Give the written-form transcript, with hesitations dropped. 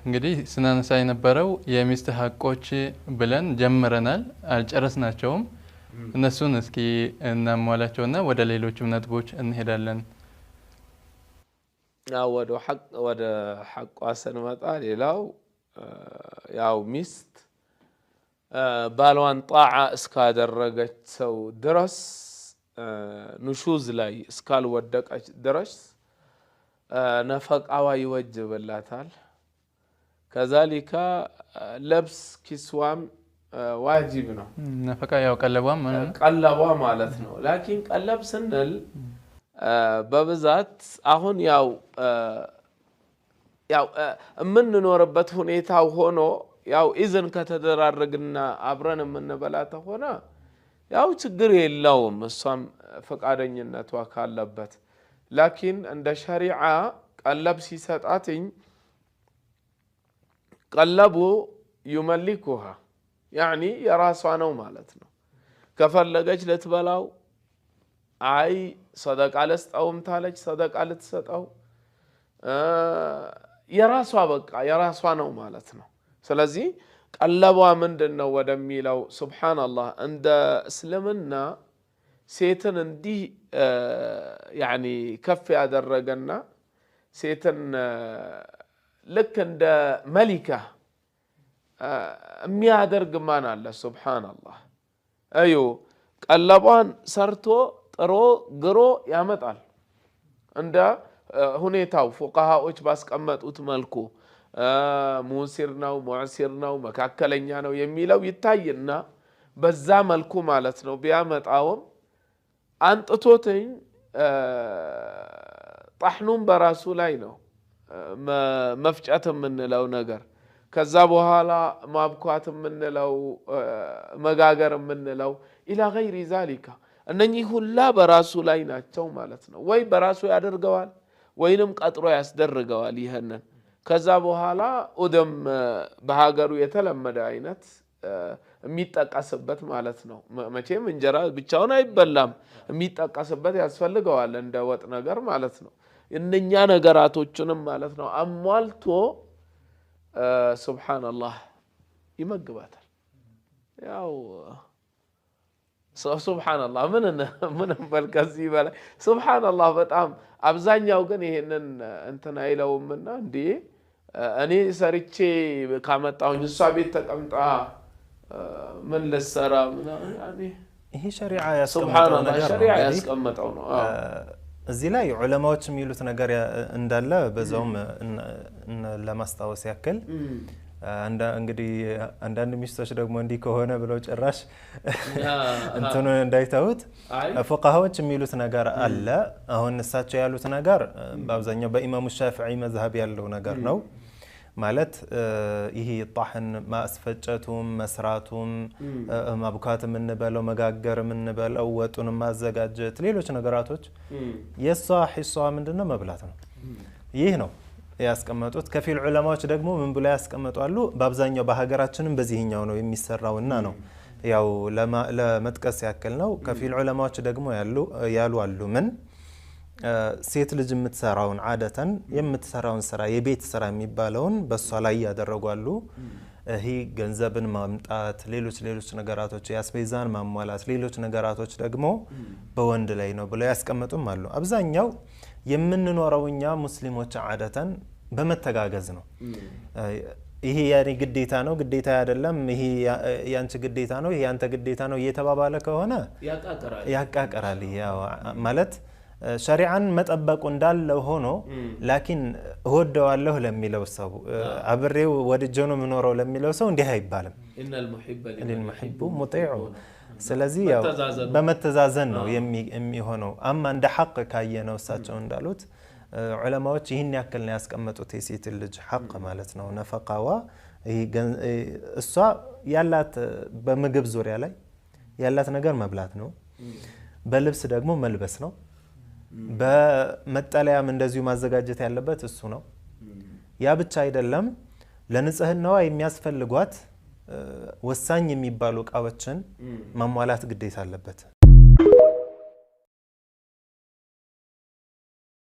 እንግዲህ ስናነሳ የነበረው የሚስት ሀቆች ብለን ጀምረናል፣ አልጨረስናቸውም። እነሱን እስኪ እናሟላቸውና ወደ ሌሎችም ነጥቦች እንሄዳለን። ያው ወደ ሐቋ ስንመጣ ሌላው ያው ሚስት ባሏን ጣዓ እስካደረገች ሰው ድረስ፣ ንሹዝ ላይ እስካልወደቀች ድረስ ነፈቃዋ ይወጅብላታል። ከዛሊካ ለብስ ኪስዋም ዋጅብ ነው። ነፈቃ ያው ቀለቧም ቀለቧ ማለት ነው። ላኪን ቀለብ ስንል በብዛት አሁን ያው የምንኖርበት ሁኔታው ሆኖ ያው ኢዝን ከተደራረግና አብረን የምንበላ ተሆነ ያው ችግር የለውም፣ እሷም ፈቃደኝነቷ ካለበት። ላኪን እንደ ሸሪዓ ቀለብ ሲሰጣትኝ ቀለቡ ዩመሊኩሃ፣ ያኒ የራሷ ነው ማለት ነው። ከፈለገች ልትበላው፣ አይ ሰደቃ ልስጠውም ታለች ሰደቃ ልትሰጠው፣ የራሷ በቃ የራሷ ነው ማለት ነው። ስለዚህ ቀለቧ ምንድን ነው ወደሚለው፣ ሱብሓነላህ፣ እንደ እስልምና ሴትን እንዲህ ያኒ ከፍ ያደረገና ሴትን ልክ እንደ መሊካ የሚያደርግ ማን አለ? ሱብሓነላህ። እዩ፣ ቀለቧን ሰርቶ ጥሮ ግሮ ያመጣል። እንደ ሁኔታው ፉቃሃዎች ባስቀመጡት መልኩ ሙሲር ነው፣ ሙዕሲር ነው፣ መካከለኛ ነው የሚለው ይታይና በዛ መልኩ ማለት ነው። ቢያመጣውም አንጥቶትኝ ጣሕኑም በራሱ ላይ ነው፣ መፍጨት የምንለው ነገር፣ ከዛ በኋላ ማብኳት የምንለው፣ መጋገር የምንለው፣ ኢላ ገይሪ ዛሊካ፣ እነኚህ ሁላ በራሱ ላይ ናቸው ማለት ነው። ወይ በራሱ ያደርገዋል ወይንም ቀጥሮ ያስደርገዋል። ይህንን ከዛ በኋላ ኡደም በሀገሩ የተለመደ አይነት የሚጠቀስበት ማለት ነው። መቼም እንጀራ ብቻውን አይበላም፣ የሚጠቀስበት ያስፈልገዋል እንደ ወጥ ነገር ማለት ነው። እነኛ ነገራቶችንም ማለት ነው አሟልቶ ሱብሓነላህ ይመግባታል። ያው ሱብሓነላህ ምን ምን በል ከዚህ በላይ ሱብሓነላህ። በጣም አብዛኛው ግን ይሄንን እንትን አይለውምና እንዴ እኔ ሰርቼ ካመጣሁኝ እሷ ቤት ተቀምጣ ምን ልትሰራ ምናምን። ይሄ ሸሪዓ ያስቀመጠው ሱብሓነላህ ነገር ነው። ሸሪዓ እንግዲህ ያስቀመጠው ነው። አዎ። እዚህ ላይ ዑለማዎች የሚሉት ነገር እንዳለ በዛውም ለማስታወስ ያክል፣ እንግዲህ አንዳንድ ሚስቶች ደግሞ እንዲህ ከሆነ ብለው ጭራሽ እንትኑን እንዳይተዉት ፉቃሃዎች የሚሉት ነገር አለ። አሁን እሳቸው ያሉት ነገር በአብዛኛው በኢማሙ ሻፊዒ መዝሀብ ያለው ነገር ነው። ማለት ይሄ ጣሕን ማስፈጨቱም፣ መስራቱም፣ ማቡካት የምንበለው፣ መጋገር የምንበለው፣ ወጡን ማዘጋጀት፣ ሌሎች ነገራቶች የእሷ ሒሷ ምንድነው? መብላት ነው። ይህ ነው ያስቀመጡት። ከፊል ዑለማዎች ደግሞ ምን ብለው ያስቀመጧሉ? በአብዛኛው በሀገራችንም በዚህኛው ነው የሚሰራውና ነው ያው ለመጥቀስ ያክል ነው። ከፊል ዑለማዎች ደግሞ ያሉ አሉ፣ ምን ሴት ልጅ የምትሰራውን አደተን የምትሰራውን ስራ፣ የቤት ስራ የሚባለውን በእሷ ላይ ያደረጓሉ። ይሄ ገንዘብን ማምጣት፣ ሌሎች ሌሎች ነገራቶች፣ የአስቤዛን ማሟላት፣ ሌሎች ነገራቶች ደግሞ በወንድ ላይ ነው ብለው ያስቀምጡም አሉ። አብዛኛው የምንኖረው እኛ ሙስሊሞች አደተን በመተጋገዝ ነው። ይሄ የኔ ግዴታ ነው፣ ግዴታ አይደለም፣ ይሄ ያንቺ ግዴታ ነው፣ ይሄ ያንተ ግዴታ ነው እየተባባለ ከሆነ ያቃቅራል። ያው ማለት ሸሪዓን መጠበቁ እንዳለ ሆኖ ላኪን እወደዋለሁ ለሚለው ሰው፣ አብሬው ወድጄው ነው የምኖረው ለሚለው ሰው እንዲህ አይባልም። ሊልሙሒቡ ሙጢዑ። ስለዚህ ያው በመተዛዘን ነው የሚሆነው። አማ እንደ ሐቅ ካየነው እሳቸው እንዳሉት ዑለማዎች ይህን ያክል ነው ያስቀመጡት የሴት ልጅ ሐቅ ማለት ነው። ነፈቃዋ እሷ ያላት በምግብ ዙሪያ ላይ ያላት ነገር መብላት ነው። በልብስ ደግሞ መልበስ ነው። በመጠለያም እንደዚሁ ማዘጋጀት ያለበት እሱ ነው። ያ ብቻ አይደለም፣ ለንጽህናዋ የሚያስፈልጓት ወሳኝ የሚባሉ እቃዎችን ማሟላት ግዴታ አለበት።